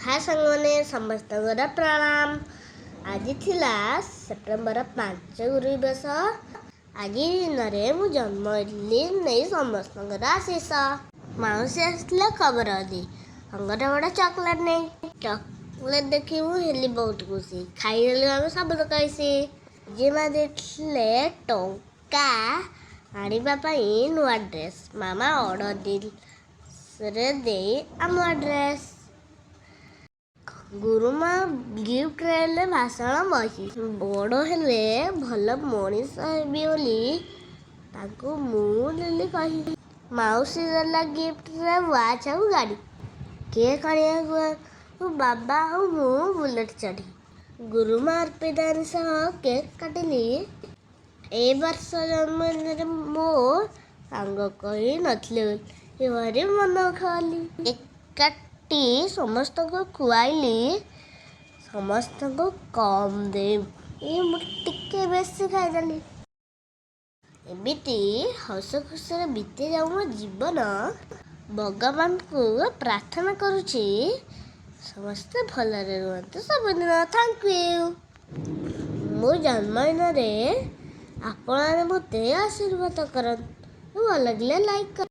ହାଏ ସାଙ୍ଗମାନେ, ସମସ୍ତଙ୍କର ପ୍ରଣାମ। ଆଜି ଥିଲା ସେପ୍ଟେମ୍ବର 5, ଗୁରୁ ଦିବସ। ଆଜି ଦିନରେ ମୁଁ ଜନ୍ମ ହେଲି ନେଇ ସମସ୍ତଙ୍କର ଆଶିଷ। ମାଉସୀ ଆସିଥିଲା ଖବର ଦେଇ, ସାଙ୍ଗରେ ଗୋଟେ ଚକୋଲେଟ୍ ନେଇ। ଚକୋଲେଟ୍ ଦେଖି ମୁଁ ହେଲି ବହୁତ ଖୁସି। ଖାଇଦେଲୁ ଆମେ ସବୁ ଖୁସି। ଜେଜେମା ଦେଇଥିଲେ ଟଙ୍କା ଆଣିବା ପାଇଁ ନୂଆ ଡ୍ରେସ୍। ମାମା ଅର୍ଡ଼ର ଦେଇ ଦେଇ ଆମ ଡ୍ରେସ୍। ଗୁରୁମା ଗିଫ୍ଟ ଦେଲେ ଭାଷଣ ବହି। ବଡ଼ ହେଲେ ଭଲ ମଣିଷ ହେବି ବୋଲି ତାଙ୍କୁ ମୁଁ ଦେଲି କହି। ମାଉସୀ ଦେଲା ଗିଫ୍ଟରେ ୱାଚ୍ ଆଉ ଗାଡ଼ି। କେକ୍ ଆଣିବାକୁ ବାବା ଆଉ ମୁଁ ବୁଲେଟ୍ ଚଢ଼ି। ଗୁରୁମା ଅର୍ପିତାଙ୍କ ସହ କେକ୍ କାଟିଲି। ଏ ବର୍ଷ ଜନ୍ମଦିନରେ ମୋ ସାଙ୍ଗ କେହି ନଥିଲେ ବୋଲି ଭାରି ମନ ଦୁଃଖ କଲି। କେକ୍ କାଟି ସମସ୍ତଙ୍କୁ ଖୁଆଇଲି। ସମସ୍ତଙ୍କୁ କମ୍ ଦେଇ ମୁଁ ଟିକେ ବେଶୀ ଖାଇଦେଲି। ଏମିତି ହସ ଖୁସିରେ ବିତି ଯାଉ ମୋ ଜୀବନ। ଭଗବାନଙ୍କୁ ପ୍ରାର୍ଥନା କରୁଛି, ସମସ୍ତେ ଭଲରେ ରୁହନ୍ତୁ ସବୁଦିନ। Thank you. ମୋ ଜନ୍ମଦିନରେ ଆପଣମାନେ ମୋତେ ଆଶୀର୍ବାଦ କରନ୍ତୁ। ଭଲ ଲାଗିଲେ ଲାଇକ୍।